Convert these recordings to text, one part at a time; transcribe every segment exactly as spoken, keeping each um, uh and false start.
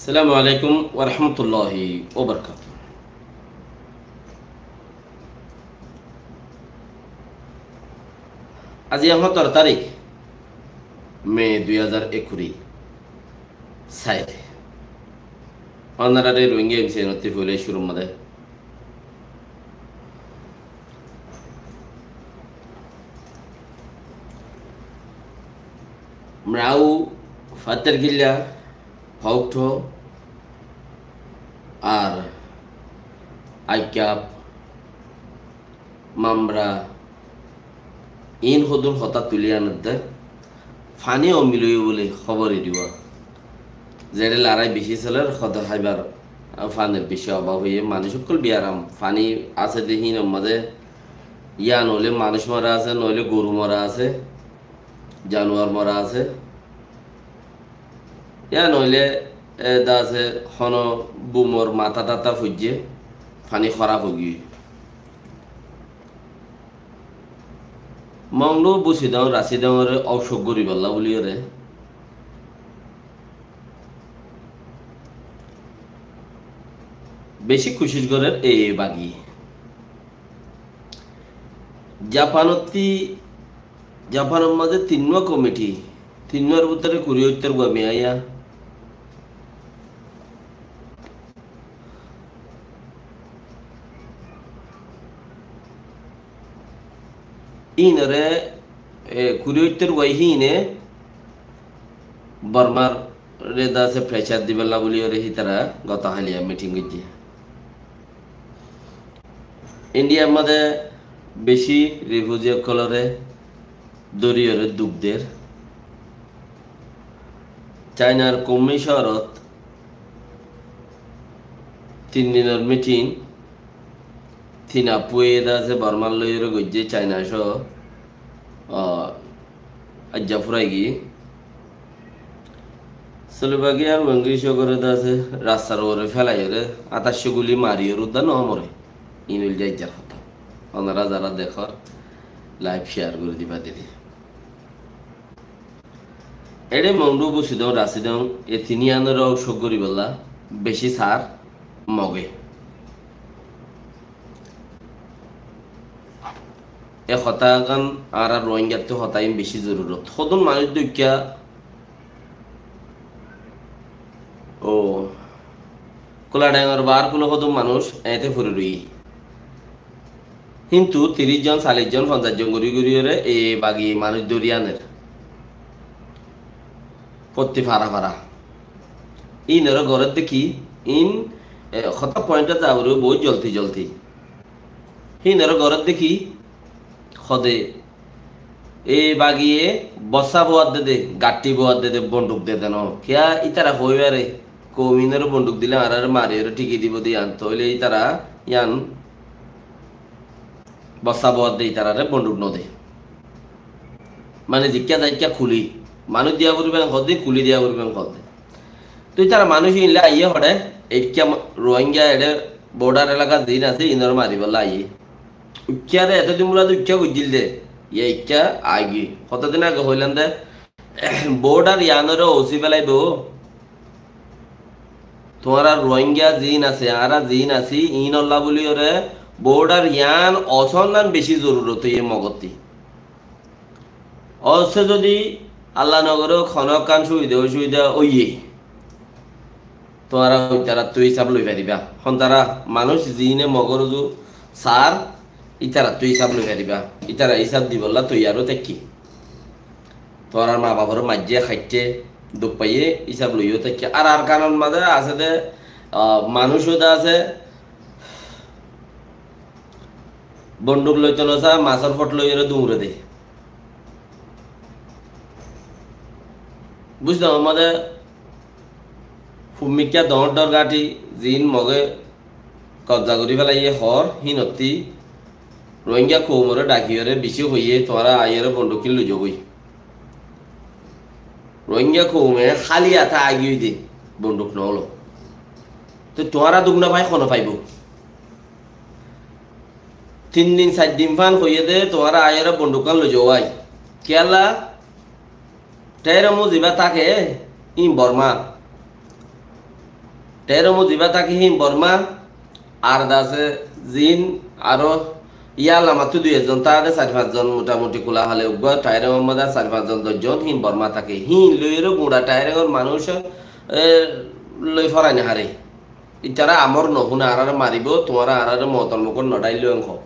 Assalamu alaikum warahmatulláhi wabarakátuhu. Aijja hótoro tarík, me dui házar ekkuri. Sair. Ónorare Rohingya M C N ottú foila cúrur mazé Mrau, Fattarkilla, Paukto, ar Aikap, Mambra, iín hodún hotá tulí anedde, faní omil óiye buli hóbor edibá. Zeçé larái bicí solér, hodé háibar fanir bicí obab óiye, manúic ókkol biyaram, faní asé de híinor mazé, yá noóile manúic mora asé, noóile goru mora asé, januar mora asé. Yá noóile, e, de asé, hono bumor matá-tatá foijjé, faní hóraf óigiyói. Mongdu Busidong Rasidongoré óusok goríbolla buli óre bicí kucíc gorér e bagi. Japanottí Japanor mazé tinnúa komiti, tinnúar bútore kuri óittor gua miyaiya. Íinore, e, kuri óittor gua híine Bormar re de asé pressure dibolla buli óre hítara goto háliya meeting goijjé. Indiyar mazé bicí refugee ókkolore dóri óre duk der. Chainar Kunming cóorot tin dinor meeting, tin appuye de asé Bormar loi óre goijjé Chaina só, a, aijja furai giyé. Slovakia ar Wengri só goré de asé rastar uore félai óre, atácco guli mari óre udda no more. Iín óilde aijjar hotá. Ónora zara dekór, live share gorí diba deri. Eçé Mongdu Busidong Rasidong e tiníyanore óusok goríbolla bicí sar Moge. E hotá gán añára Rohingyattu hotá iín bicí zorurot. Hodún manúic dóikka, o, Kula Dhengor baár kulo hodún manúic eéñte fori roiyé. Kintu tiríc zon, callic zon, fonzaic zon gorí gorí óre e bagi manúic dóri aner. Fottí fara fara. Íinore gorédde ki, iín, e, hotá point ot za foribo bout zoldi zoldi. Híinore gorédde ki, hode, e bagiye bossá bowar de de, gaththi bowar de de, bonduk de de no. Kiyá ítara hoibare, kouminore bonduk dile añárare mari óre thiki dibo de yián. Tóile ítara yián bossá bowar de, ítarare bonduk no de. Mane zikká zaikká kuli. Manúic diya foribo en hoó de, kuli diya foribo en hoó de. Toi tara manúic inle aiyé hoçé, ekká ma-, Rohingya eçé border elaka ziín asé, inor maribálla aiyé. Uikkáre etodin bula de uikká goijjíl de, iya ikká aigí. Hotodin age hoilam de, border iyanore osi félaibo. Tuáñra Rohingya ziín asé, añára ziín así, iínolla buli ore border iyan osonnan beci zorurot oiye Mogottí. Osse zodi Allah nogoré hono ekkán subida osubida oiye, tuáñra ítarattú hísab loi fariba. Hontara manúic ziíne Mogor uzu sar, ítarattú hísab loi fariba. Ítara hísab dibolla toiyar ó táikki. Tuáñrar ma baforé maijjé, háitte, duk faiyé, hísab loi ó táikki. Ar Arkanor mazé asé de, ah, manúic ó de asé, bonduk loito no sa, masór fot loiyóre duñre de. Buijto, amade fummikká doñr doñr gáñthi ziín Moge kobza gorí félaiye hoór, híinottí Rohingya koumoré dhakiyóre bicí hoiyé, tuáñra aiyóre bonduk hín loizogói. Rohingya koume háli ate aigiyói de, bonduk noólo. Te tuáñra duk no fai, hono faibo? Tin din, sair din fán hoiyé de, tuáñra aiyóre bondukkán loizogói. Kiyólla? Théro mu zibá táke, íin Borma. Thairomot zibá táke híin Bormá, ar dase zin aró yá lamattú dui ekzon táke de, sair fañs zon motamuti kula hale uggúa, Thairomot ar sair fañs zon doc zon híin Bormá táke. Híin loiyóre guñça Thairomor manúic, e, loi forai nofaré. Itará amor nofúne, añáráre maribó, tuáñra añáráre mootor mukót nodháillo enhó.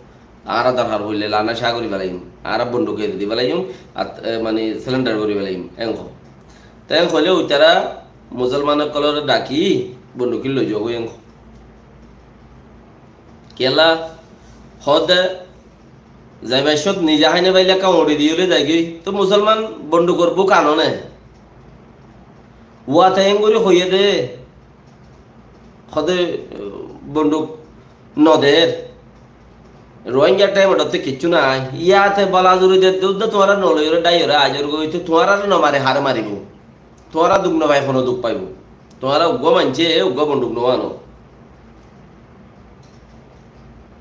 Añára dorhar hoilé lana cá gorí felaiyum, añára bonduk eri di felaiyum, at, e, mani selendar gorí felaiyum enhó. Te enhó hoilé uitará musolman ókkolore dhaki bonduk loi zagói enhó. Kiyólla hoóde zaibar cómot nize háine faile ekka uñçi diyóre zaigói. Te musolman bondukor búk ano né. Uwate engorí hoiyé dé, hoóde, e, bonduk noder. Rohingya thaimot ottú kiccú nái. Yáte bola zuri dedde uddá tuáñra noloiyóre dháiyore aizorgói, te tuáñrare nomare hare maribó? Tuáñra duk nofai, hone duk faibo? Tuáñra uggúa maincé uggúa bonduk no ano.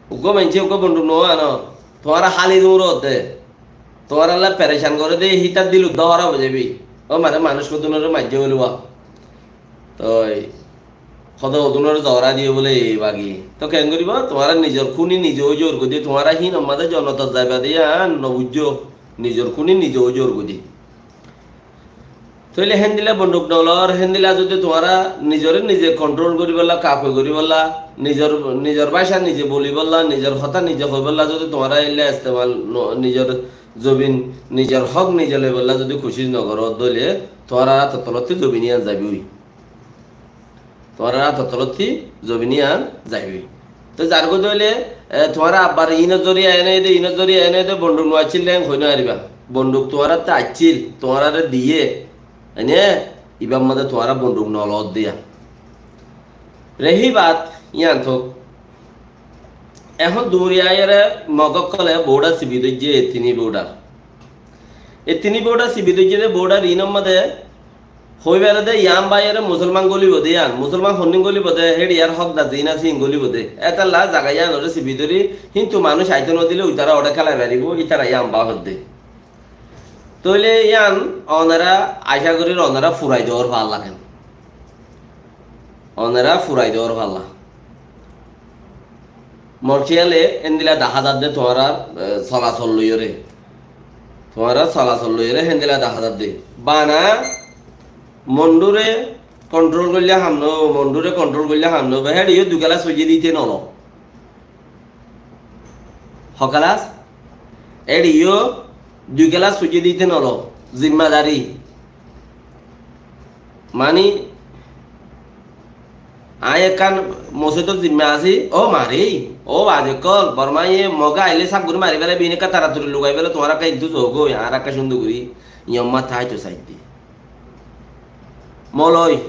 Uggúa maincé uggúa bonduk no ano. Tuáñra háli duñr de. Tuáñralla perecan goré dé, hítar dil uddá hóraf ói zaibói. Ó mane manúic hodúnore maijjé bóli uá. Toi hodó hodúnore zogorá diyé bóli bagi. Toi keén goríba? Tuáñra nizor kúni nize ói zoorgói dé, tuáñra híinor mazé jonnotot zaiba dé yían nobuijjó. Nizor kúni nize ói zoorgói dé. Tóile héndilla bonduk nolor, héndilla zodi tuáñra nizoré nize kontrol goríbolla, kafe goríbolla, nizor, nizor báca nize bolibolla, nizor hotá nize hoibolla zodi tuáñra éilla estemal no-, nizor zobin, nizor hók nize loibolla zodi kucíc nogoró, tóile tuáñrar átor tolottí zobin yían zaibói. Tuáñrar átor tolottí zobin yían zaibói. Toi zargói dé óile, e, tuáñra abbar inor zoriya ene de, inor zoriya ene de, bonduk no accíl de, en hoi no fariba. Bonduk tuáñrattú accíl, tuáñrare diyé, ene, ibar mazé tuáñra bonduk no loddiya. Rehi baat, yían tók. Ehón duri aiyóre Mog ókkole border sibi doijjé, e tini border. E tini border sibi doijjé de border inor mazé hoibar de yían báiyore musolman gólibo de yían, musolman honnín gólibo de, héçe yar hókdar ziín asé híin gólibo de. Étalla zaga yíanoré sibi dóri, híntu manúic aitó nodile uitará óre kélai faribó, ítara yían bá hoddé. Tóile yían onora acá gorír onora furai dór falla ken. Onora furai dór falla. Mor kiyale héndilla dahá zadde tuáñrar, e, solasol loiyóre. Tuáñrar solasol loiyóre héndilla dahá zadde. Bana Mondure kontrol goille ham no, Mondure kontrol goille ham no, héçe yó dui kelas foijjé dite nolo. Ho kelas? Héçe yó dui kelas foijjé dite nolo. Zimmadari. Mani, aññí ekkán mosóidor zimma así, ó mari, ó bazi ókkol, Bormáye Moge aile saf gorí mari félaibo, iín ekká taraturi lugai féle, tuáñra ekká intú zogói, añára ekká cúndor gorí, yomma táito saidde. Moloi,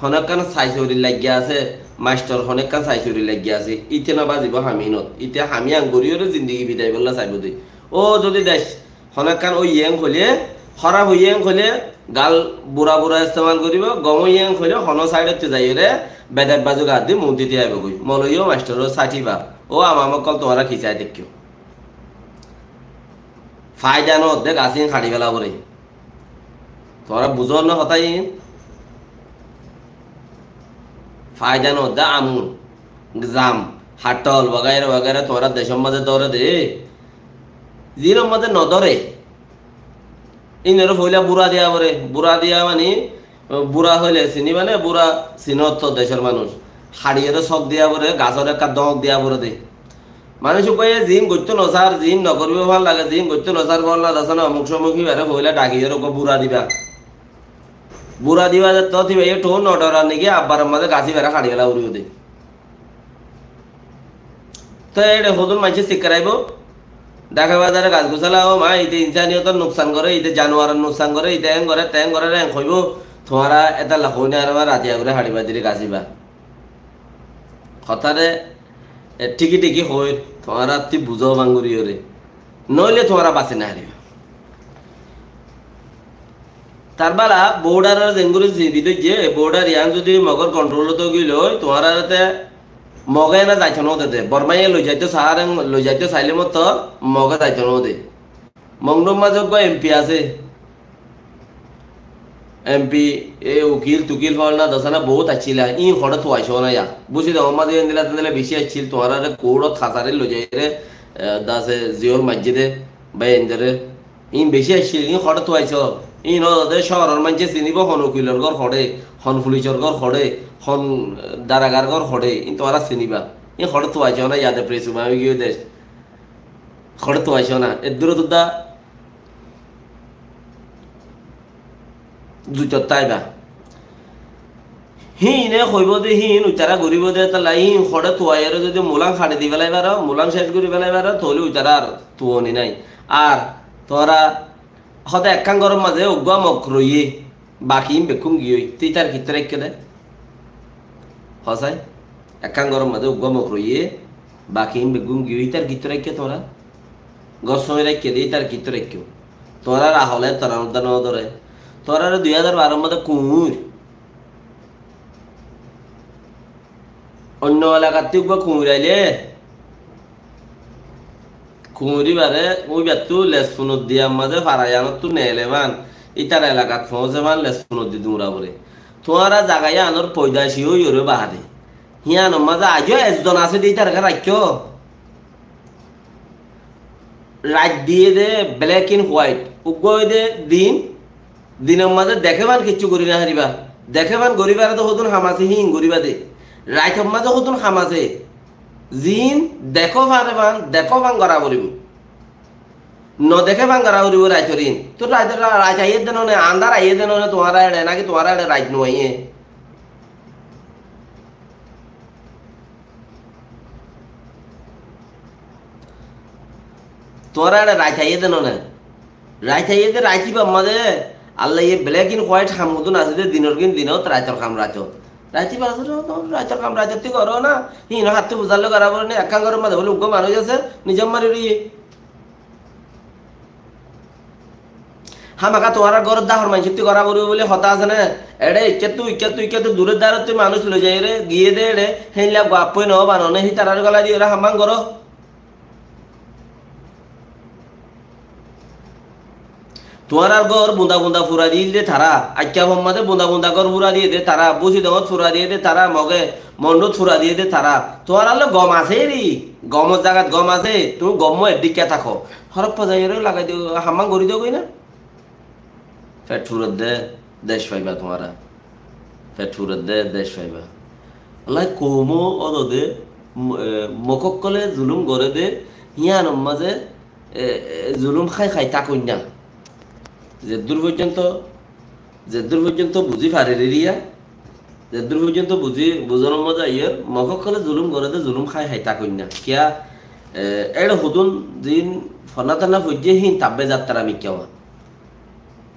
hono ekkán saisori laiggá asé, maistor hono ekkán saisori laiggá asé, íte no bazibo ham inot, íte ham yían goríyoré zindigi bidai bolla saibo de. Ó zodi dec Hono ekkán óiye en hoilé, hóraf óiye en hoilé, gal bura bura estemal goríbo, gom óiye en hoilé, hono saidottú zaiyóre, bedek bazu gat di muúnti di aibógoi. Moloi ó maistor ó saithíba, ó amam ókkol tuáñra ki sai deikkó. Faida no de gasín haçi fela fore. Tuáñra buzó no hotá iín? Faida no de amun, zam, hattol, wagaira wagaira tuáñra decór mazé dóre de. Zín mazé no dóre. Ínoré foila bura diya fore, bura diya mani, bura hoile siniba né, bura sinó to decór manúic. Haçiyóre sók diya fore, gasóre ekká dóñk diya fore de. Manúic uggúaye ziín goittó nosár, ziín nogoribo fán lage, ziín goittó nosár, fólana dasana omuk somuk híbaré foila dhakiyóre uggúa bura diba. Bura diba de tót híbaye thóu nodhorar niki, abbar mazé gas híbaré haçi fela foribo de. Te éçe hodún maincé sikkaraibó, Dhaka bazare gas gusala, ó ma, ite insaniyotor nuksan goré, ite januwaror nuksan goré, ite en goré, ten goré, en hoibó, tuáñra étalla hoóine ar ratiya goré haçi badir gas íba. Hotáre, e, thíki thíki hoóir, tuáñra ttí buzó banguriyóre. Noóile tuáñra basi no fariba. Tar bála border or zengori zibi dóijje, e border yián zodi Mogor control ot ói gilói, tuáñrare te Moge ena zaito no de de. Bormaye loi zaito saáre, loi zaito saile mottor Moge zaito no de. Mongdur maze uggúa M P asé. em pi, e ukil tukil fána dosana bout accíla, íin hoçé tuaicó na ya. Búzi de, omma de endilla tendilla beci accíl, tuáñrare kourot hasarit loi zaiyóre, e, dase ziyól maijjé de, bái endilla. Íin beci accíl, íin hoçé tuaicó. Íin ódode cóoror maincé sinibo hon ukilor gór hoçé, hon fulisor gór hoçé, hon daragar gór hoçé, íin tuáñra siniba. Íin hoçé tuaicó na, yade pres uma ói giyói de. Hoçé tuaicó na. Eddúrot udda zutot táiba. Híine hoibo de, híin uitará goribo de, tala híin hoçé tuaiyóre zodi mulan haçi di félai faro, mulan cec gori félai faro, toile uitará ar tuoni nai. Ar tuáñra hode ekkán góror mazé uggúa mok roiyé, baki ín bekkún giyói, te ítar kittú raikké de? Hosai, ekkán góror mazé uggúa mok roiyé, baki ín bekkún giyói, ítar kittú raikké tuáñra? Gór sói raikké de, ítar kittú raikké? Tuáñrar ahole tuáñrar udda no dóre. Tuáñrare dui házar baror mazé kuñir Oinno elakattú uggúa kuñir aile, kuñir íbare uibattú les funot diyar mazé fara yíanottú neele fán, ítar elakat foóñse fán les funot di duñra fore. Tuáñra zaga yíanor foidaci óiyoré baade, yíanor mazé aijjó ezzon asé de, ítarare raikkó. Rait diyé de black and white. Uggúa óiye de din, dinor mazé deké fán kiccú gorí no fariba. Deké fán gorí fare de hodún ham asé híin goríba de. Raitor mazé hodún ham asé. Ziín dekó fare fán, dekó fán gorá foribó. No deké fán gorá foribó raitor íin. Tó rait, ra-, rait aiyé de no né, andár aiyé de no né, tuáñra eçe náki tuáñra eçe rait no aiyé? Tuáñra eçe rait aiyé de no né? Rait aiyé de, rait íbar mazé Allaye black and white ham hodún asé de, dinor gín dinot, raitor ham raitot. Rait íbar asé de, raitor ham raitottú goró na, híin hattú buzar loi gorá foré né, ekkán góror mazé bóle uggúa manúic asé, nizam mari roiyé. Hámaká tuáñrar góror dahor maincóttu gorá foribó buli hotá asé né? Eçé ikkáttú, ikkáttú, ikkáttú duror darottú manúic loi zaiyóre, giyé de eçé, héilla guappói no bano né, hítarare gólai diyóre hammán goró. Tuáñrar gór bunda bunda fura diyé de tará, Aikká Fommade bunda bunda gór fura diyé de tará, Busidongot fura diyé de tará, Moge, Mondut fura diyé de tará. Tuáñralloi gom asé ri, gomor zagat gom asé, tuñí gommo eddikká táko. Hóroffa zaiyóre lagai diyo, hammán gorí diyó goi na. Feth furedde dec faiba tuáñra. Feth furedde dec faiba. Wallai koumo ódode, m-, e, mok ókkole zulum goré de, híyanor mazé, e, e, zulum hái hái tákoinna. Zeddúr foijjonto, zeddúr foijjonto buzí farir eriya, zeddúr foijjonto buzí, buzonor mazé aiyór, mok ókkole zulum goré de, zulum hái hái tákoinna. Kiyá, e, eçé hodún din fonna tanna foijjé hín tabbe zattara mikká wa.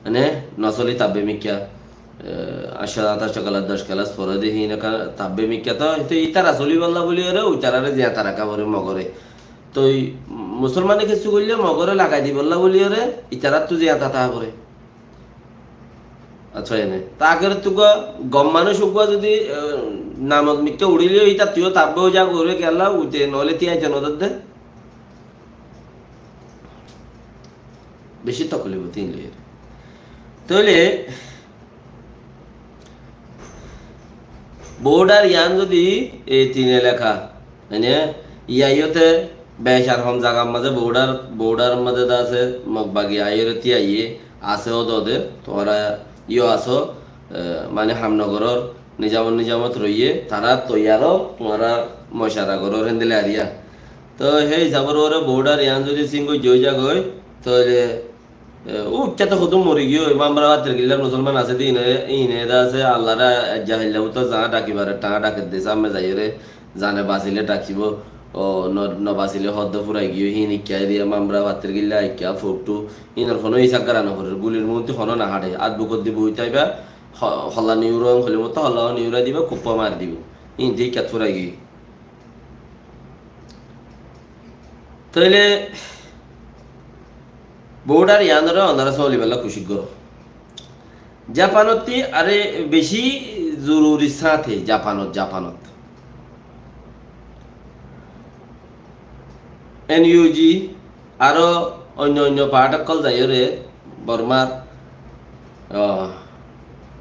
Mane, nosoli tabbe mikká, e, añctho, añctho kelas, doc kelas fore de hín ekka tabbe mikká to, to ítara solibolla buliyóre, uitarare ziyata raká fore mogore. Toi musolmane kessú goille mogore lagai dibolla buliyóre, ítarattú ziyata táka fore. Accá, ene. Ta akerottú uggúa gom manúic uggúa zodi, e, namot mikká uçíleyó, ítattú yó tabbe ói zagói re kiyólla, uite noóile tíyañte nodedde. Beci toklif óiye tin loiyóre. Tóile border yián zodi ei tin elaka, mane, yíayote bec ar hom zagar mazé border, border mazé de asé, Mog bagi aiyóre tíyaiyé asé ódode, tuáñra yó asó, e, mane ham nogoror, nizamot nizamot roiyé, tará toiyar ó, tuáñra mocara goror héndilla ariya. Toi hé hísabor uore border yián zodi singoi zoi zagói, tóile, e, uikká to hodún mori giyói, Mamra Batir Gillar musolman asé de, ine, ine de asé, Allar aijja hailla bútore zañá dhaki fare, tañá dhaki de, sámme zaiyóre, zane basile dhakibo, o, no, no basile hodde furai giyói, hín ikká eriya, Mamra Batir Gilla ikká, Fottu, hínor hono hísab gorá no forer, gulir muúntu hono no haçe, át bukot di boi táiba, ho-, holla niurong, hoile motto holla niurai diba, kuppa mari dibo. Hín de ikká furai giyói. Tóile border yiánore onora solibálla kucíc goró. Japanottí are beci zoruri sáñte Japanot, Japanot. N U G, aró oinno oinno part ókkol zaiyóre Bormar, ah,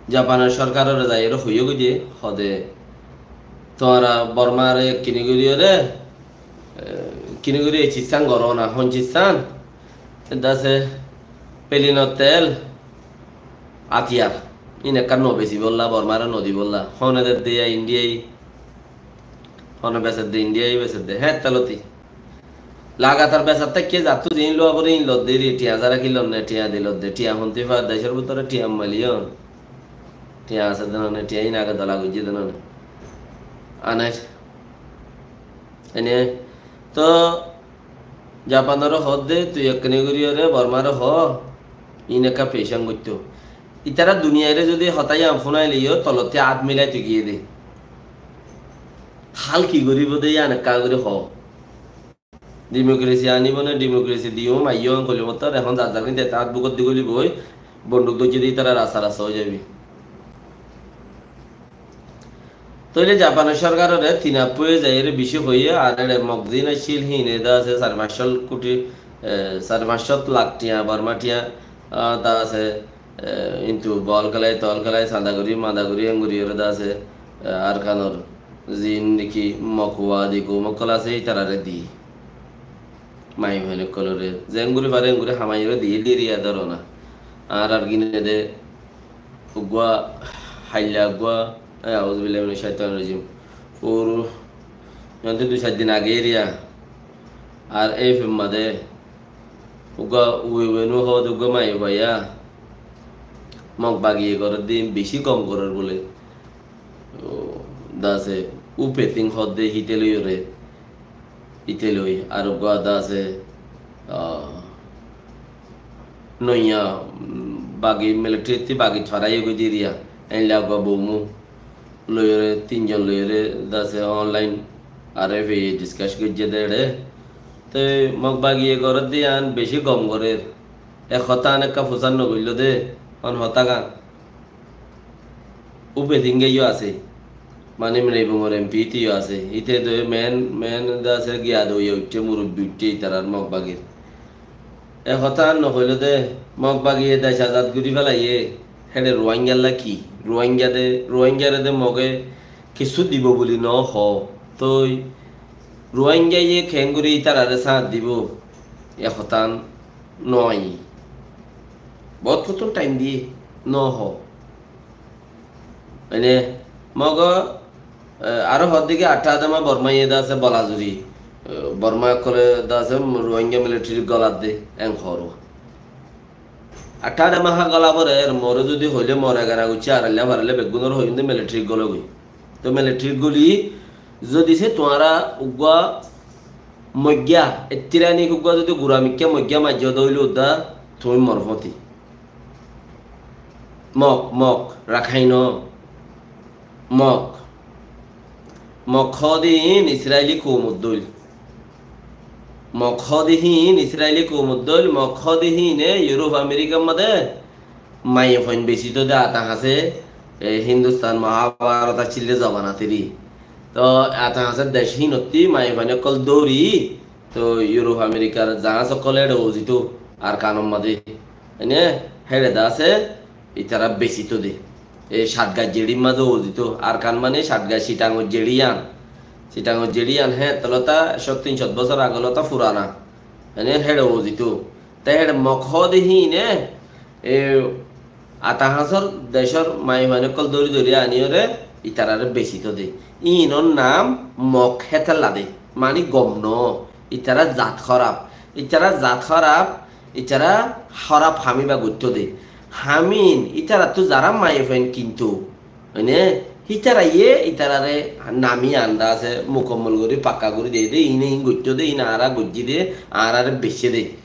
Japanor sorkarore zaiyóre hoiyé goi de, hode, tuáñra Bormare kini goríyore, e, kini gorí ei sizzán goró na, hon sizzán? Edde asé, pelinor tel, atiyar. Ín ekkán no besibolla, Bormare no dibolla. Hone de de ya Indiai, hone besedde Indiai, besedde. Hé, teloti. Lagatar besar táikke zattú ziín luwa fore ín lodde ri, tiañ sára ki lonne, tiañ di lodde, tiañ hontí fa, decór bútore tiañ maliyon. Tiañ asé de none, tiañ ín age dola goijjé de none. Aner. Ene, to Japanore hoó de, tui ekkene goríyore Bormare hoó, ín ekka pecán goittó. Itara duniyaire zodi hotá yián fúnaileyó, tolottí át milaito giyé de. Hál ki goríbo de yián ekka gorí hoó. Dimokrasi anibo né, dimokrasi diyum, aiyó, en koilé mottor, ehón zar zar kintu eta át bukot di goli boi, bonduk dóijje de itara rasta rasta ói zaibi. Tóile Japanor sorkarore tin apuye zaiyóre bicí hoiyé, ar ere Mok zin accíl, híine de asé sare fañs cót kuthi, e, sare fañs cót lak tiañ, Borma tiañ, a, de asé, e, kintu bol kélai, tol kélai, sanda gorí, manda gorí, en gorí ere de asé, e, Arkanor zin niki Mok wadi koum ókkol asé, ítarare di. Maiyafuain ókkolore, zen gorí fare, en gorí hamaiyóre di, di riya dóro na. Ar ar gine de, uggúa, hailla uggúa, e, auzubillahi minash shaitanir rajim. Furu, yonte dui sair din age eriya. Ar ei femma de, uggúa, uwe uwe nu hoó de uggúa maiyafuaiya. Mok bagiye gorér de bicí gom gorér bóle. O, de asé, upeting hoó de híte loiyóre, híte loi, ar uggúa de asé, a, noiya, mm, bagi, militarittí bagi faráiye goi diriya, einla uggúa boumu loiyóre, tin zon loiyóre, de asé, online, R F A discuss goijjé de ere. Te Mok bagiye gorér de yián bicí gom gorér. E hotá an ekka fusár no goilló de, hon hotá gan. Upeting e yó asé, mani Mribungor M P te yó asé, íte de main, main de asé giya de óiya uiththé, murubbi uiththé ítarar Mok bagir. E hotá ar no hoiló de, Mok bagiye dec azad gorí félaiye, héçe Ruáingalla ki? Ruáingga de, Ruáinggare de Moge kissú dibo buli no hoó. Toi Ruáinggaye keéngorí ítarare sáñt dibo? E hotá an no aiyé. Boóut hottún thaim diyé, no hoó. Mane, Mog, e, aró hoódde ki aṭṭá adama Bormaiye de asé bola zuri, e, Borma ókkole de asé Ruáingga militari goladde, en hoór. Aṭṭá adama há gola fore, er more zodi hoilé more gana gucce, arailla farailla beggúnor hoiyúnde militari gole goi. Toi militari goli zodi se tuáñra uggúa moigga, ettirani uggúa zodi gura mikká moigga maijjó de óile udda tuñí mor fóti. Mok, Mok, Rakhaino, Mok. Mok hoóde híin Israili koumor dóil. Mok hoóde híin Israili koumor dóil, Mok hoóde híine Europe Amerikar mazé maiyafuain besito de ata hañse, e, Hindustan Mahabharat accíl de zobanat eri. Toi ata hañse dec híinottí maiyafuain ókkol dóri, toi Europe Amerikar zahañs ókkol éçe uzito Arkanor mazé. Ene héçe de asé, itara besito de. E Satgaj jeçir mazé uzito. Arkan mane Satgaj Sitangor jeçi yián. Sitangor jeçi yián, hé, tolota cót tin cót bosór age lota furana. Ene héçe uzito. Te héçe Mok hoóde híine, e, ata hañsor decór maiyafuain ókkol dóri dóri aniyóre itarare besito de. Íinor nam Mok hétalla de. Mani gom no. Itara zat hóraf. Itara zat hóraf. Itara hóraf ham íba goittó de. Ham íin, ítarattú zará maiyafuain kinto, mane, hítaraye ítarare nam yián de asé mukammol gorí, pakka gorí diyé de, íine híin goittó de, íin añára goijjí de, añárare beicce de.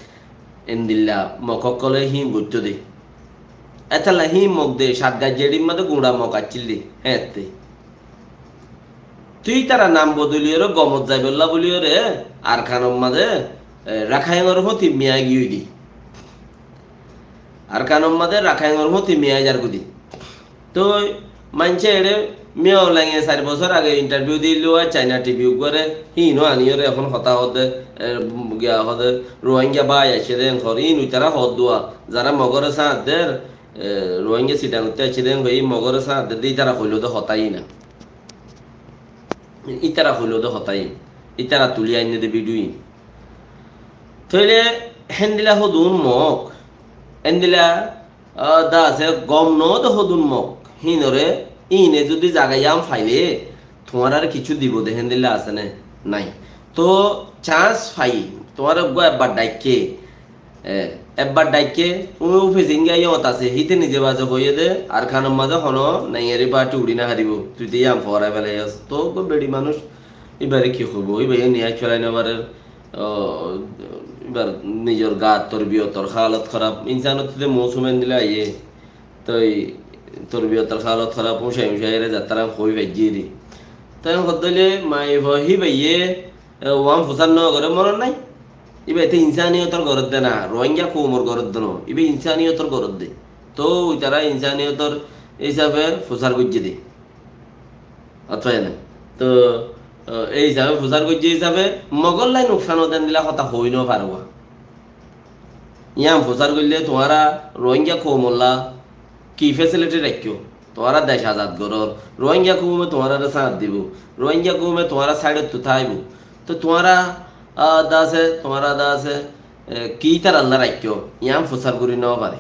Endilla Mok ókkole híin goittó de. Étalla híin Mok de, Satgaj jeçir mazé guñça Mok accíl de, héñtte. Tui ítara nam bodoliyóre gomot zaibolla buliyóre Arkanor mazé, e, Rakhaingor fóti miya giyói de. Arkanor mazé Rakhaingor fóti miya zargói de. Toi maincé eçé miya olainge sair bosór age intarviu dillo, China T V uggúare, híino aniyóre ehón hotá hoódde, e, giya hoódde, Ruáingga bái aiccé de en hoór, híin uitará hoóddua, zará Mogore sáñt der, e, Rohingya Sittang ottú aiccé dé, hoi Mogoré sáñt dedde, ítara hoiló dé hotá iín. Ítara hoiló dé hotá iín. Ítara tulí ainné dé video iín. Tóile héndilla hodún Mog, héndilla, ah, dá asé gom noó dé hodún Mog, híinoré, iíne zudi zaga yián failé, tuáñráre kissú dibou dé héndilla asé né? Nái. Toóu chance fai, tuáñre eggúa ebbar dhaikké, e, ebbar dhaikké, uñí ufesingga yót asé, híte nize baze hoiyé dé, Arkanor mazé honó naiyari party uçí nofaribóu, tui dé yián foórai felaiyós. Toóu eggúa beçi manúic, íbaré ki hoibóu, íbayé niyaic felai nofarér, o, íbar nizor gat torbiyotor hálot hóraf, insanottú dé mousum endilla aiyé, toi torbiyotor hálot hóraf, úñcai úñcai ere zattára hoi faijjíri. Toi hoddóile maiyafua híbayé, e, uán fusár nogoré monot nái. Íba ete insaniyotor goródde na, Rohingya koumor goródde no, íba insaniyotor goródde. Toóu ítara insaniyotor hísafe fusár goijjé dé. Otfáine. Toóu, e, ei hísafe fusár goijjé hísafe Mogóllai nuksan ó dé endilla hotá hoi nofaré uá. Yián fusár goillé tuáñra Rohingya koumolla ki facility raikkó? Tuáñra dec azad gorór, Rohingya koume tuáñráre sáñt dibou, Rohingya koume tuáñra sáidottú táibou. Toóu tuáñra, ah, dá asé, tuáñra dá asé, e, ki ítarallá raikkó? Yián fusár gorí nofaré.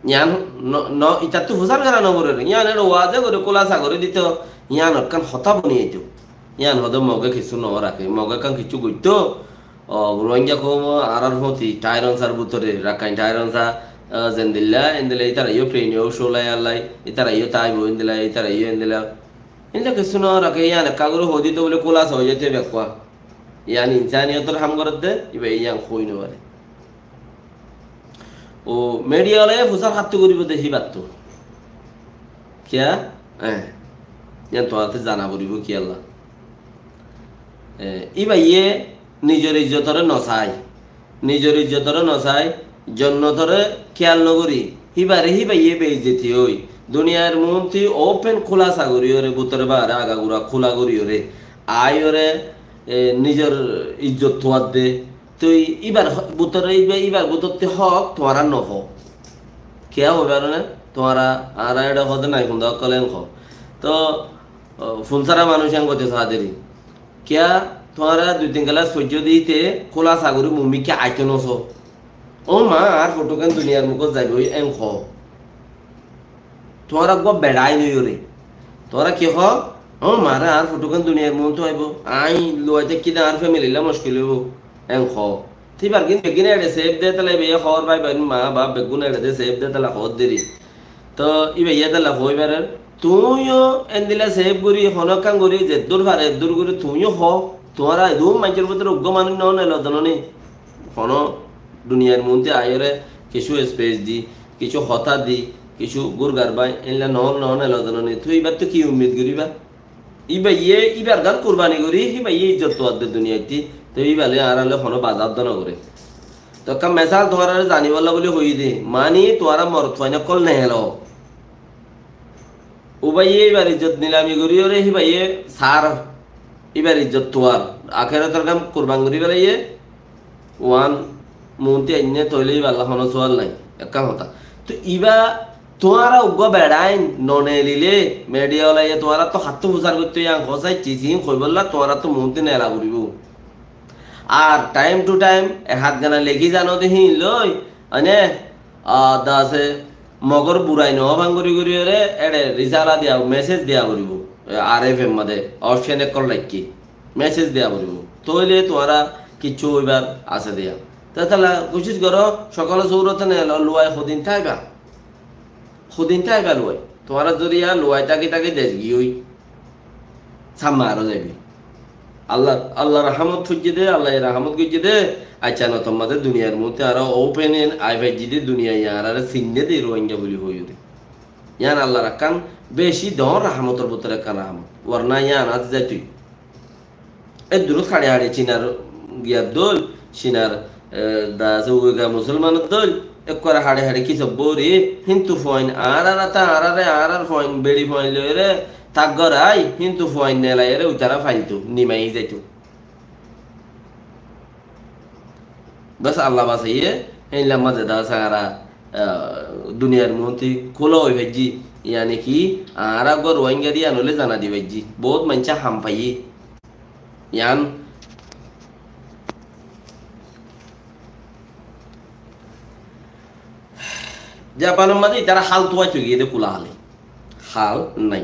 Yián no, no, itattú fusár gorá noforér. Yián eçé waze gorí, kúlasa gorí dito, yián ekkán hotá boni aito. Yián hodé Moge kissú noraké, Moge ekkán kissú goittó, o, Rohingya koum añárar foti, Tairon sar bútore, Rakkain Tairon sa, o, zendilla, endilla, ítara yó plane yó cúlai allai, ítara yó táibou, endilla, ítara yó endilla. Endilla kissú noraké, yián ekká gorí hoi dito bóli kúlasa ói zaito bekkúa. Yián insaniyotor ham gorédde, íba yián hoi nofaré. O, media walaye fusár hattú goríbo de híbattú. Kiyá? E, yián tuáñrattú zana foribó kiyólla. E, íbayé nizor ijjotoré nosai. Nizor ijjotoré nosai, zonnotoré kiyal nogorí, híbaré híbayé beizzoti ói. Duniyair muúntu open kúlasa goríyoré, bútore baáre agagura kúla goríyoré, aáiyoré, e, nizor ijjot tuadde, Toi íbar bútore, íba-, íbar bútottú hók tuáñra nofó. Kiyá hoibar né? Tuáñra, añára eçé hodé nai, funda ókkole en hoó. Toóu, o, fun sára manúic en goitó saá deri. Kiyá tuáñra dui tin kelas foijjó de íte kúlasa gorí mumikká aitó nosó. Ó ma, añár fotókan duniyar mukót zaibói en hoó. Tuáñra eggúa beçain óiyoré. Tuáñra ki hoó? Ó mare, añár fotókan duniyar muúntu aibó. Aññí luwai táikki de añár femililla muckil óibo. En hoó. Te íbar gín beggúne eçe sef de, tala íbayé hoór bái, bái, ma, baf beggún eçe de sef de, tala hoór deri. Toóu íbayé tala hoói farer. Tuñí yó endilla sef gorí, honó ekkán gorí, zeddúr fare eddúr gorí tuñí yó hoó. Tuáñra edún maincór bútore eggúa manúic noó nelo de noní. Honó duniyair muúntu aiyóre kissú space di, kissú hotá di, kissú gúrgar bái, éilla noó, noó nelo de noní. Tui íbattú ki ummid goríba? Íbayé, íbar gán kurbani gorí, híbayé ijjot tuadde duniyaittú. Te íba loi añára loi honó bazar de nogoré. Te ekkán mesal tuáñrare zanibólla buli hoiyí de. Mani tuáñra morot fuain ókkol nelo. Ubaye íbar ijjot nilami goríyoré, híbaye sár íbar ijjot tuar. Akérotor gán kurban gorí felaiyé, uán muúntu ainné toile íballa honó sual nai. Ekkán hotá. Te íba tuáñra uggúa beçain nonelilé, media walaye tuáñrattú hattú fusár goittó, yián hosái cisín hoibólla tuáñrattú muúntu nela foribó. Ar time to time e hát gana lekí zano de híin loi, ane, a, dase Mogor burai no fán gorí goríyoré, eçe risala diya, message diya foribó. E, R F M made option ekkol raikké, message diya foribó. Tóile tuáñra kissú óibar asé diya. Tetala kucíc goró, sokole surote nelo, luwai hodin táiba. Hodin táiba luwai. Tuáñra zoriya luwai táki táki dec giyói. Samma aró zaibi. Allah, Allah rahamot foijjé dé, Allah rahamot goijjé dé, aiccá notor mazé duniyar muúntu aró open en ai faijjí dé, duniyai añárare sinné dé Rohingya buli hoiyóre. Yián Allahr ekkán beci doñr rahamotor bútore ekkán rahamot. Warna yián azi zaitoi. E durut haçe haçe Cinar giyar dóil, Cinar, e, da asé Uigar musolmanor dóil, ekkore haçe haçe ki sobbóri, hintu fuain añárar ata añárare, añárar fuain, beçi fuain loiyóre, tak gorai, hintu fuain nelaiyóre uitara failto, nimai zaito. Bes Allah basaiyé, héinlar mazé da asé añára ah, duniyar muúntu kúla ói faijjí. Yáni ki, añára eggúa Ruáinga de yían óile zana di faijjí. Boóut maincé ham faiyé. Yían Japanor mazé itará hál tuáito giyé dé kúla hále. Hál nái.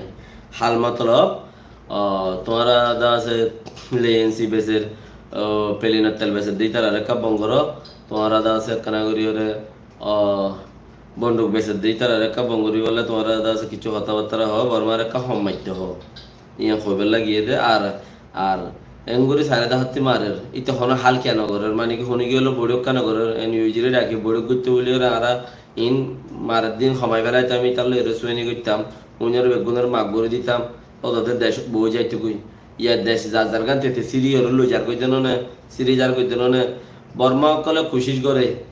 Hál motolob, ah, tuáñra de asé lensi beser, ah, pelinor tel beser de itarare ekká bon goró, tuáñra de asé ekkána gorí ore, ah, bonduk beser de itarare ekká bon gorí bolla tuáñra de asé kissú hotábattara hoó, Bormare ekká hom maitto hoó. Yían hoibálla giyé dé, ar, ar engorí sairé dé hátti marer, íte honó hál kiyá nogorér, mani ki honi giyólo boiçók kiyá nogorér, en uizire dhaki boiçók goittó buli ore añára in marer din homai félaitam, ítalla ere sueni goittám, uinore beggúnore maf gorí ditam, ódode dec boói zaitogói. Yá dec zar zar gán tete siri ore loi zar goiddé none, siri zar goiddé none. Borma ókkole kucíc goré,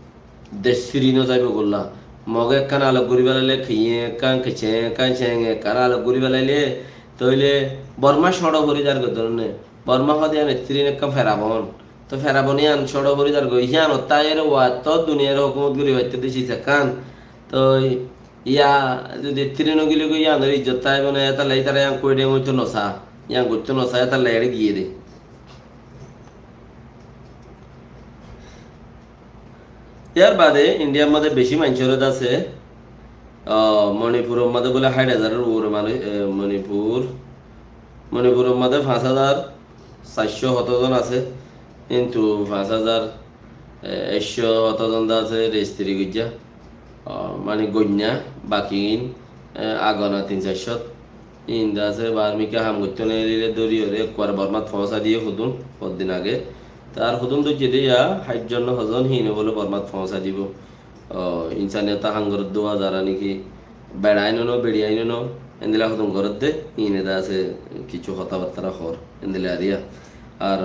dec siri no zaibo golla. Moge ekkán alok gorí felaile, kiye ekkán, kece ekkán, ceng ekkán alok gorí felaile, tóile Borma cóñço fori zar goiddé none. Borma hode yían ettirin ekkán ferabon. Tó ferabon yían cóñço fori zar goi. Yían ottá aiyóre wattó duniyar hókumot gorí faitté dé sis ekkán. Tó yá zodi ettirin no gile goi yíanor ijjot táibo né, étalla ítara yían kuedem óito nosá. Yían goittó nosá, étalla ere giyé dé. Yar bade Indiyar mazé beci maincóre de asé, ah, Monipuror mazé bóle háit házaror uore manúic, e, Monipur, Monipuror mazé fañs házar saircó hoto zon asé, kintu fañs házar, e, ekcó hoto zon de asé rejistri goijjá, ah, mani goinna, bakigin, e, agona tin saircót. Híin de asé, Barmike ham goittó neelile dóri ore ekkuare Bormat foóñsai diyé hodún, hoddin age. Tar hodún dóijje de yá, háit zon no hozon, híine bóle Bormat foóñsai dibo. O, insaniyoto ham goródde uá zará niki, beçain no, beçiain no, endilla hodún goródde, híine de asé, kissú hotábattara hoór, endilla ar yá. Ar,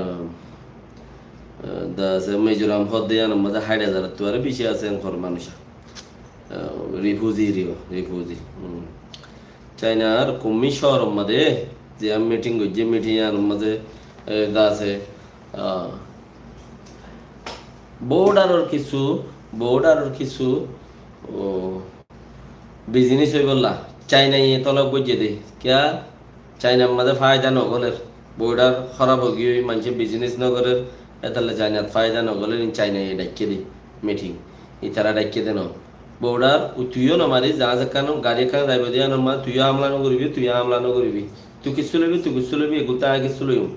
e, de asé, Mizoram hoódde yíanor mazé háit házarottu aró beci asé, en hoór manúic. E, rifuzi riyo, rifuzi. Hmm. Cainar Kunming cóoror mazé ziyán miting goijjé, miting yíanor mazé, e, de asé, ah, bordaror kissú, bordaror kissú, o, bizinis óibolla Cainaye tolob goijjé dé. Kiyá? Cainar mazé faida nogolér, bordar hóraf óigiyoi, maincé bizinis nogorér, étalla Cainat faida nogolér, in Cainaye dhaikké dé miting. Itará dhaikké dé no. Bordar, u, tuiyó nomari, zaház ekkán, gari ekkán zaibo de yíanor mazé tuiyó hamla nogoribi, tuiyó hamla nogoribi. Tui kissú loibi, tui kissú loibi, eggúa añí kissú loiyum.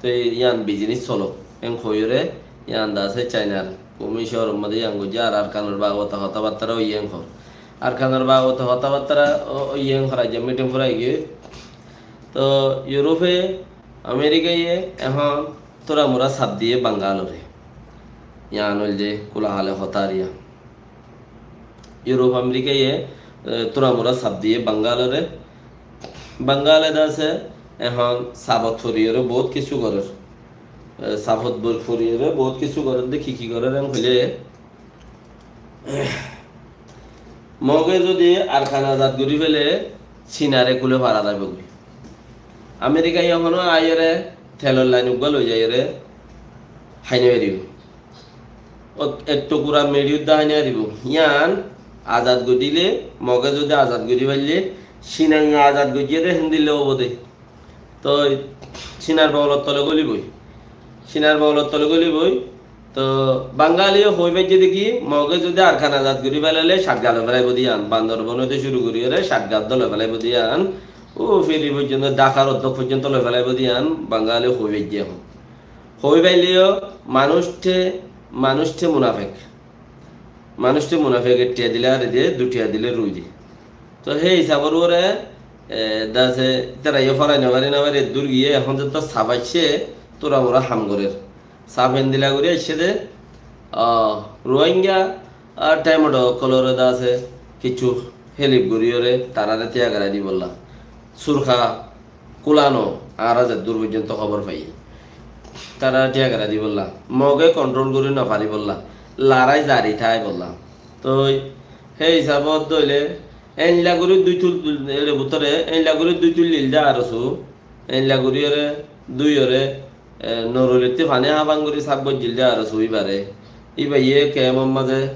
Te yían bizinis solok. En hoiyóre, yían de asé Cainar Kunming cóoror mazé yían goijjé, ar Arkanor babote hotábattara óiye en hoór. Arkanor babote hotábattara ó-, óiye en hoór, aijja miting furai giyói. Tó Iurópe, Amerikaye ehón turamura saf diyé Bangalore. Yían óilde kúla hále hotá ar yá. Iuróp Amerikaye, e, turamura saf diyé Bangalore. Bangale de asé, ehón safot foriyóre boóut kissú gorér. E, safot bor-, foriyóre boóut kissú gorér de ki ki gorér en hoilé, Moge zodi Arkan azad gorí fele, Cinare kúle fara zaibo goi. Amerikaye ehóno aiyóre telor lain uggúa loi zaiyóre hái no faribo. Ot-, ek tokura meçi uddá hái no faribo. Yían azad gorí dile, Moge zodi azad gorí faille, Cinaye azad goijjé de héndilla óibo de. Toi Cinar bawolor tole góliboi. Cinar bawolor tole góliboi. Toi Bangaliye hoi faijje de ki, Moge zodi Arkan azad gorí felaile Catga loi felaibo de yían. Bandorbon óite cúru gorí ore Catga uddá loi felaibo de yían. Ó feri foijjonto, Dhakar oddok foijjonto loi felaibo de yían Bangaliye hoi faijje ehón. Hoi failleyo manúic te, manúic te munafek. Manúic te munafek, ek thiañ dile ari de, dui thiañ dile rui de. Toi hé hísabor uore, e, de asé, ítara yó forai no fari no fari eddur giyé, ehón zettót saf aiccé, turamura ham gorér. Saf endilla gorí aiccé de, a, Ruáinga, a, thaimot ókkolore de asé, kissú helip gorí ore, tarare tiyagorai dibolla. Surka, Kúlano, añára zeddur foijjonto hóbor faiyí. Tará tiyagorai dibolla, Moge kontrol gorí no faribolla, larái zari táibolla. Toi hé hísabot dóile, éilla gorí dui tul, ere bútore, éilla gorí dui tul lil de ar su, éilla gorí ore, dui ore, e, Norulittí faní háfan gorí saf goijjíl de ar su íbare. Íbaye kemor mazé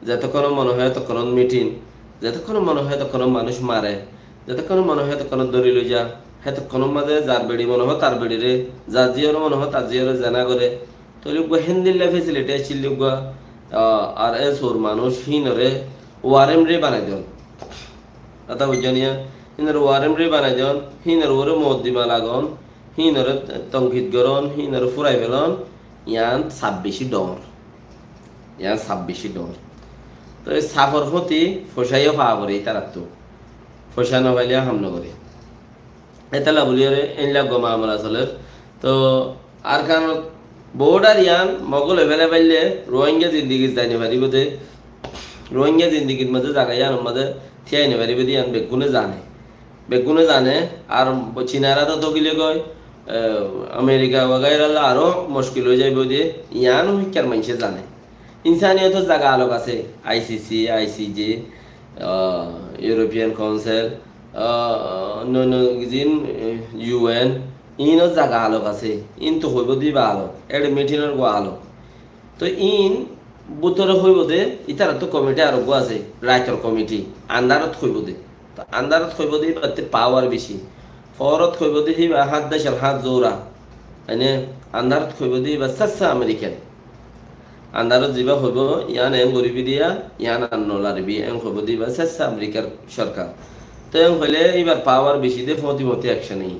Zetókkon mone hoó etókkonot mitin, zetókkon mone hoó etókkonot manúic mare, zetókkon mone hoó etókkonot dóri loi za, hétókkonor mazé zar beçi mone hoó tar beçire, zar ziyóre mone hoó tar ziyóre zena gore. Tóile uggúa héndilla fesiliti accíl uggúa, ah, ar e sur manúic hínore warem re banai don. Hotá buijjó niya? Hínore warem re banai don, hínor uore moddima lagon, hínore tonkit goron, hínore furai felon, yián sab beci dor. Yián sab beci dor. Toi e safor fóti foicá yó faa fore ítarattú. Foicá no faile ham no gore. Étella buliyóre éilla uggúa mamela soler. Toi Arkanot bodar yián Mogol ói félai faille Ruáinga zindigit zai no faribó de, Ruáinga zindigit mazé zaga yiánor mazé tíai no faribó de yián beggúne zane. Beggúne zane, ar Cinara to togile goi, eh, Amerika wagairalla aró muckil ói zaibó de, yián ó híkkar maincé zane. Insaniyotor zaga alok asé, I C C, I C J, ah, European Council, ah, onno onno zin, eh, U N, iínor zaga alok asé. Iíntu hoibó de íba alok, éçe mitinor uggúa alok. Toi iín bútore hoibó de, ítarattú komiti ar uggúa asé, raitor komiti, andarot hoibó de. Toi andarot hoibó de íbatte pawar beci. Foórot hoibó de híba hát decor hát zoura. Mane andarot hoibó de íba sessa Amerikan. Andarot zibá hoibó, yián eén goríbi diya, yián ar no laribi, eén hoibó de íba sessa Amerikar sorkar. Toi eén hoilé íbar pawar beci de, fóti fóti ekcon ói.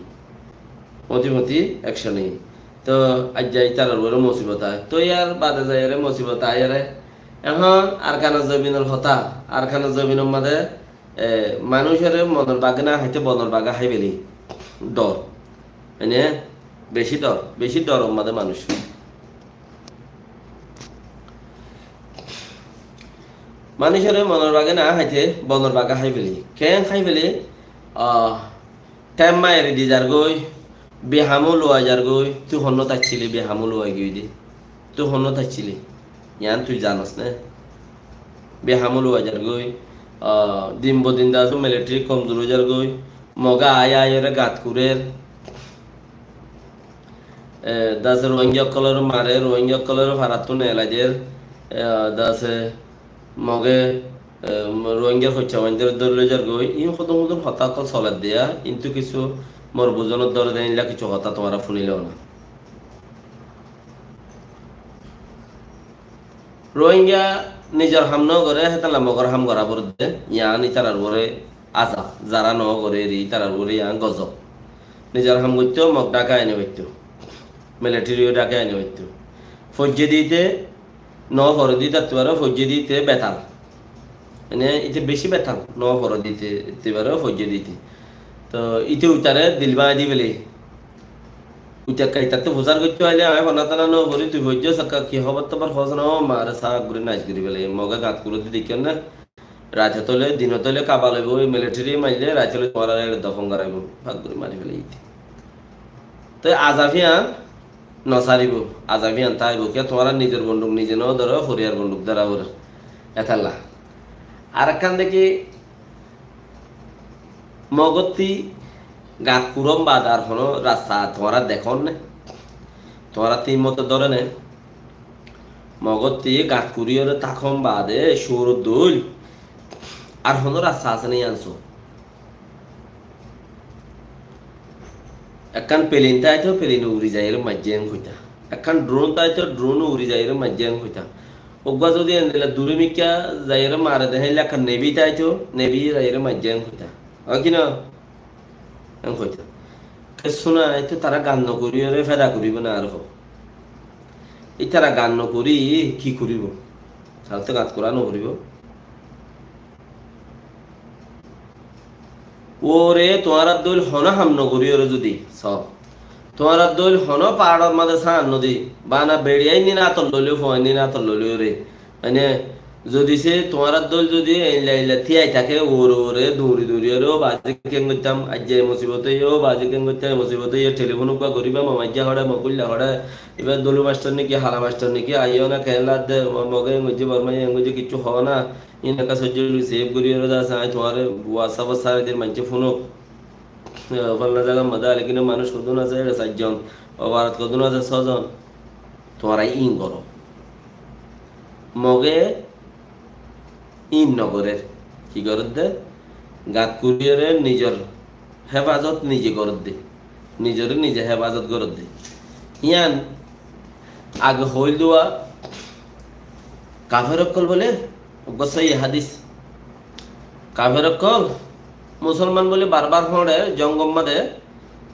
Fóti fóti ekcon ói. Toi aijja ítarar uore musibot aiyé. Toi yar bade zaiyóre musibot aiyóre. Ehón Arkanor zobinor hotá, Arkanor zobinor mazé, e, manúicoré monor bage no háite bonor bage hái feli. Dor. Mane beci dor, beci doror mazé manúic. Manúicoré monor bage no háite bonor bage hái feli. Keén hái feli? Ah, thaim mairi di zargói, behamó luwai zargói, tui honnót accíli behamó luwai giyói de. Tui honnót accíli? Yián tui zanos né? Behamó luwai zargói, ah, din bodin dase militari komzur ói zargói, Moge aái aáiyore gat kurer. E, dase Ruáinga ókkolore mare, Ruáinga ókkolore farattú neelai der. E, dase Moge, e, Ruáingar foicca maincóre dóri loi zargói. Iín hodún hodún hotá ókkol soler de, intú kissú mor buzonot dóre de, ílla kissú hotá tuáñra fúniló na. Ruáinga nizor ham no gore, hétolla Mogor ham gora foribó de, yián ítarar uore azab, zara no gore eri ítarar uore yián gozob. Nizor ham goittó, Mog dháke aini faittó, militari yó dháke aini faittó. Foijjé dite no fore de ítattú aró foijjé dite betal. Mane íte beci betal, no fore de ítattú aró foijjé dite. Toi íte uitare dil báñgi di fele. Uitakka ítattú fusár goittó aile, añí fana tana no fori, tui foijjós ekka ki hóbor tobor hoós na, ó mare saf gori nais gori fele. Moge gat kuri de deikké na. Raite tóile, dine tóile kabal óibo, ói militari maille, raite tóile tuáñrare eçe dofon goraibo, fak gori mari fele íte. Toi azab yián no saribo, azab yián táibo, kiyá tuáñra nizor bonduk nize no dóro, foriyar bonduk dóra fore. Étalla. Ar ekkán deki, Mogottí gat kurom baade ar hono rasta tuáñra dekón né? Tuáñrattú himmote dóre né? Mogottí gat kuriyóre tákom baade cóoror dóil ar hono rasta asé né yián só? Ekkán pelin táito, pelin uri zaiyóre maijjé en hoitá. Ekkán dron táito, dron uri zaiyóre maijjé en hoitá. Uggúa zodi endilla duri mikká zaiyóre mare de héilla ekkán nevi táito, nevi zaiyóre maijjé en hoitá. Ó ki no? En hoitá. Kessú nai, ítara gat no kuriyóre feda goribo na ar ho. Ítara gat no kuri ki goribo? Tara to gat kura no goribo. Uore tuáñrar dóil hono ham no gorí ore zodi, só, tuáñrar dóil hono paáror mazé sán no di, bana beçi ain din átot loilé, fua ain din átot loilé ore. Mane, zodi se tuáñrar dóil zodi eilla eilla tíai táke, uore uore duñri duñri ore, ó bazi ken goittám, aijja e musibot óiye, ó bazi ken goittám, e musibot óiye, telifon uggúa goríba, mama aijja hoçé, mogulla hoçé, iba dolu mastor niki, hala mastor niki, aiyó na, ken ladde, mo-, moge en goijje, bormaye en goijje, kiccú hoó na. Iín ekka sóijjo sev gorí ore de asé, añí tuáñre WhatsApp-ot sári dir, maincé fúnok. E, falna zagar mazé Alekine manúic hodún asé, ere sair zon. Obarat hodún asé, só zon. Tuáñra iín goró. Moge Íin nogorér. Ki gorédde? Gat kuriyóre nizor héfazot nize gorédde. Nizoré nize héfazot gorédde. Yían age hoóil dua kafer ókkol bóle, uggúa sóiyi hádis. Kafer ókkol, musolman bóli barbar hoóñre, jongor mazé,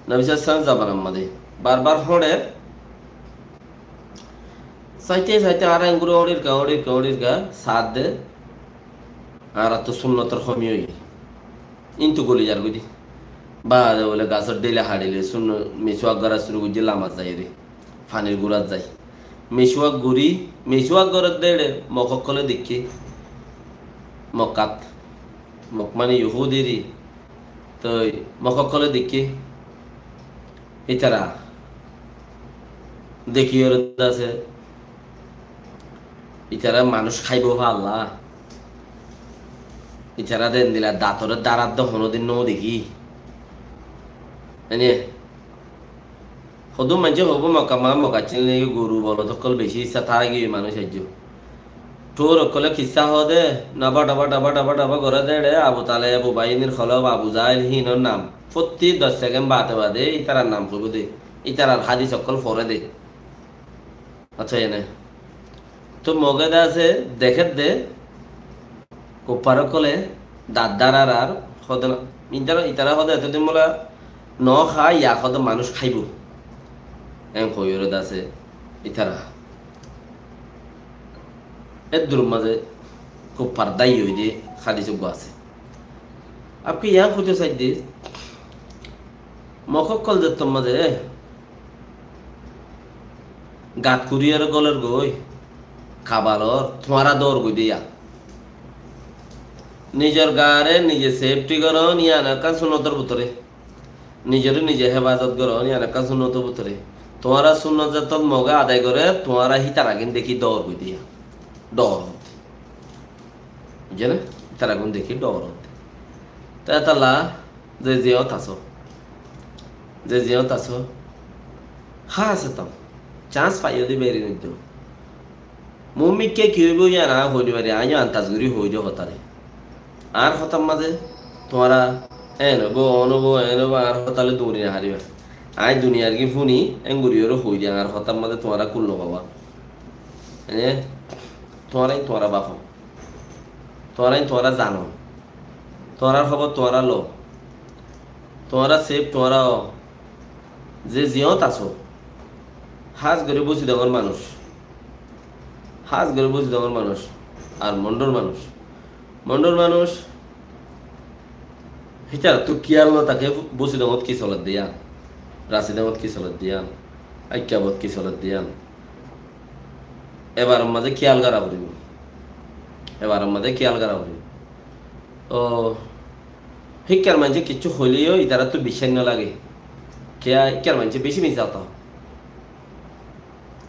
Nobi sallallahu alaihi wasallam zamanar mazé barbar hoóñre, saite saite añára engori oñçirka, oñçirka, oñçirka, saádde, añárattú sunnotor homi óiye. Íntu goli zargói de. Baade bóle gasór dhéila haçile sunno, misuwak gorá cúru goijjé, lamat zaiyóre, fanir gúrat zai. Misuwak gorí, misuwak gorédde éçe mok ókkolé deikké, Mokkát, mok mani Yohúdiri, toi mok ókkolé deikké, ítara dekíyore de asé, ítara manúic háibo falla. Ítara de endilla datoré dárat de honódin no dekí. Ene hodún maincé hoibó Mokka ma Mokka cín legi goru bolot ókkol beci issá táki manúic aijjó. Thuor ókkolé kissá hoó de, naba dhaba dhaba dhaba dhaba goré de éçe Abu Taleb, Ubaiyinir Kolof, Abu Jahil, híinor nam. Fottí doc sekend baade baade ítarar nam hoibó de, ítarar hádis ókkol foré de. Accá, ene. Toi Moge de asé, dekér de, kuffar ókkolé dat dárar ar, hoó de na, ítara, ítara hoó de etodin bóla no há, ya hoó de manúic háibo. En hoiyóre de asé, ítara. Eddur mazé kuffar dái ói de hádis uggúa asé. Añí ki yián hoito saidde, mok ókkol zettór mazé gat kuriyóre golér goi, kabalor, tuáñra dóor goi de yá. Nizor gaaré nize sefti gorón, yián ekkán sunnotor bútore. Nizoré nize héfazot gorón, yián ekkán sunnotor bútore. Tuáñra sunnot zettót Moge adai goré, tuáñra hítaragín dekí dóor goi de yá. Dóor hoó de. Buijjó né? Hítaragín dekí dóor hoó de. Te étalla ze ziyót asó, ze ziyót asó, hás etam, chance faiyó de beri niddó. Muúmikká ki óibo yián añí hoi no fari, añí yó antas gorí hoi de hotá de. Añár hotár mazé tuáñra en óibo, on óibo, en óibo, añár hotá loi duñri no faribá. Añí duniyar ki fúni, en gorí yóre hoi de, añár hotár mazé tuáñra kul no fabá. Ene, tuáñra in tuáñra bafó. Tuáñra in tuáñra zano. Tuáñrar hóbor tuáñra lo. Tuáñra sef tuáñra ó. Ze ziyót asó, hás gorí Busidongor manúic. Hás gorí Busidongor manúic. Ar Mondhor manúic. Mondhor manúic. Hítarattú kiyal no táke Busidongot ki soler de yián. Rasidongot ki soler de yián. Aikkabot ki soler de yián. Ebaror mazé kiyal gorá foribó. Ebaror mazé kiyal gorá foribó. Ó, híkkar maincé kiccú hoilé yó ítarattú biccác no lage. Kiyá híkkar maincé bicí misá hotá.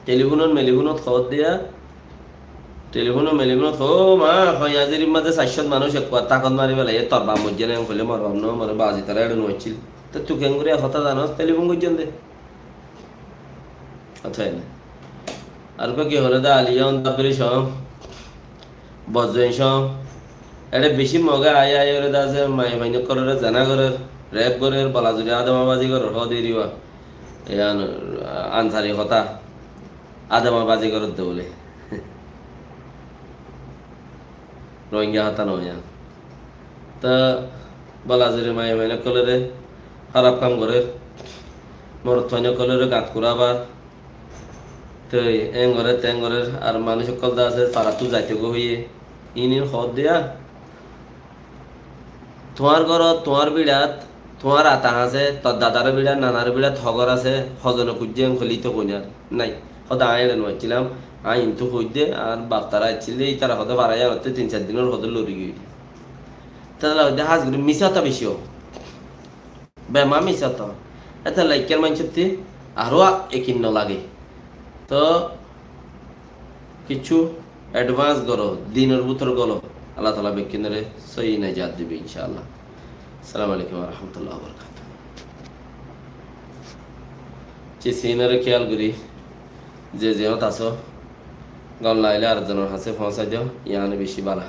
Telifónot melifónot hoór de yá, telifónot melifónot hoó, "Ó ma, hoi azirir mazé sair cót manúic ekkuwar tákot mari felaiyé, tor baf moijjé né?" Hoilé, "Mor baf no more, baf ítara éçe no accíl." Te tui keéngori e hotá zanos? Telifón goijjón de. Accá, ene. Ar uggwá ki hoilé de, Aliya Ondabbiri cóo, Bozzoin cóo, eçé bicí Moge aiyóre de asé, maiyafuain ókkolore zena gorér, rep gorér, bolazuri adamabazi gorér, hoó de iriwa. Yián ansari hotá, adamabazi gorér de bóle. Rohingya hotá no yián. Te bolazuri maiyafuain ókkolore háraf kam gorér, morotfuain ókkolore gat kurabar, te en gorér, ten gorér, ar manúic ókkol de asé, tarattú zaito goi hoiyé, iín iín hoór de yá. Tuáñr górot, tuáñr bíçat, tuáñr ata hañsé, tor dadar bíçat, nanar bíçat hogór asé, hozone kuijjé en hoilé íte hoinar nái. Hoó de aññí eçé no accílam, aññí intú hoóidde, añár baftará accíl de, ítara hoó de fara yíanottú tin sair dinor hoó de lori giyói de. Tétalla hoóidde hás gorí misá hotá bicí ó. Bema misá hotá. Étalla ikkár maincótti aró ekin no lage. Toó kiccú edvans goró, dinor bútore golo. Allah taala bekkúnore sóiyi najat dibo, incá Allah. Assalamu alaikum wa rahmatullahi wa barakatuhu. Zi, sinóre kiyal gorí, ze ziyót asó, gom lagilé ar zonor hañsé foóñsai do, yiáne bicí bála.